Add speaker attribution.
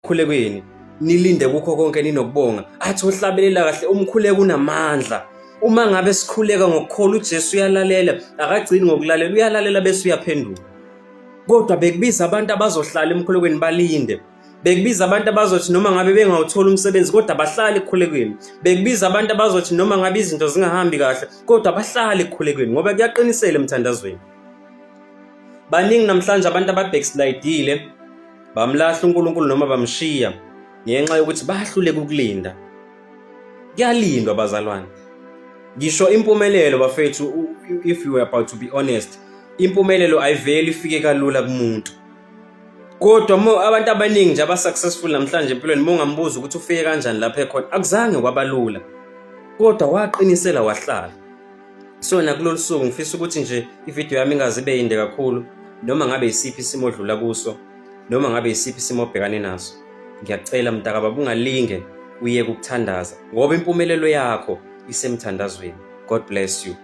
Speaker 1: Emkhulekweni nilinde kukho konke ninokubonga. Athi ohlabelela kahle umkhuleko unamandla. Uma ngabe sikhuleka ngokukholwa uJesu uyalalela, akagcini ngokulalela, uyalalela bese uyaphendula. Kodwa bekubiza abantu abazohlala emkhulekweni balinde. Bekubiza abantu abazothi noma ngabe bengawutholi umsebenzi kodwa bahlale ekukhulekweni. Bekubiza abantu abazothi noma ngabe izinto zingahambi kahle kodwa bahlale ekukhulekweni ngoba kuyaqinisela emthandazweni. Baningi namhlanje abantu ababackslidile bamlahla uNkulunkulu noma bamshiya ngenxa yokuthi bahluleka ukulinda. Kuyalindwa bazalwane. Ngisho impumelelo bafethu, if you were about to be honest, impumelelo ayiveli ifike kalula kumuntu. Kodwa mo abantu abaningi nje aba-successful namhlanje empilweni, uma ungambuza ukuthi ufike kanjani lapha ekhona, akuzange kwabalula, kodwa waqinisela wahlala. So nakulolu suku ngifisa ukuthi nje ividiyo yami ingaze ibe yinde kakhulu, noma ngabe yisiphi isimo odlula kuso, noma ngabe yisiphi isimo obhekane naso, ngiyacela mntakababa ungalinge uyeke ukuthandaza ngoba impumelelo yakho isemthandazweni. God bless you.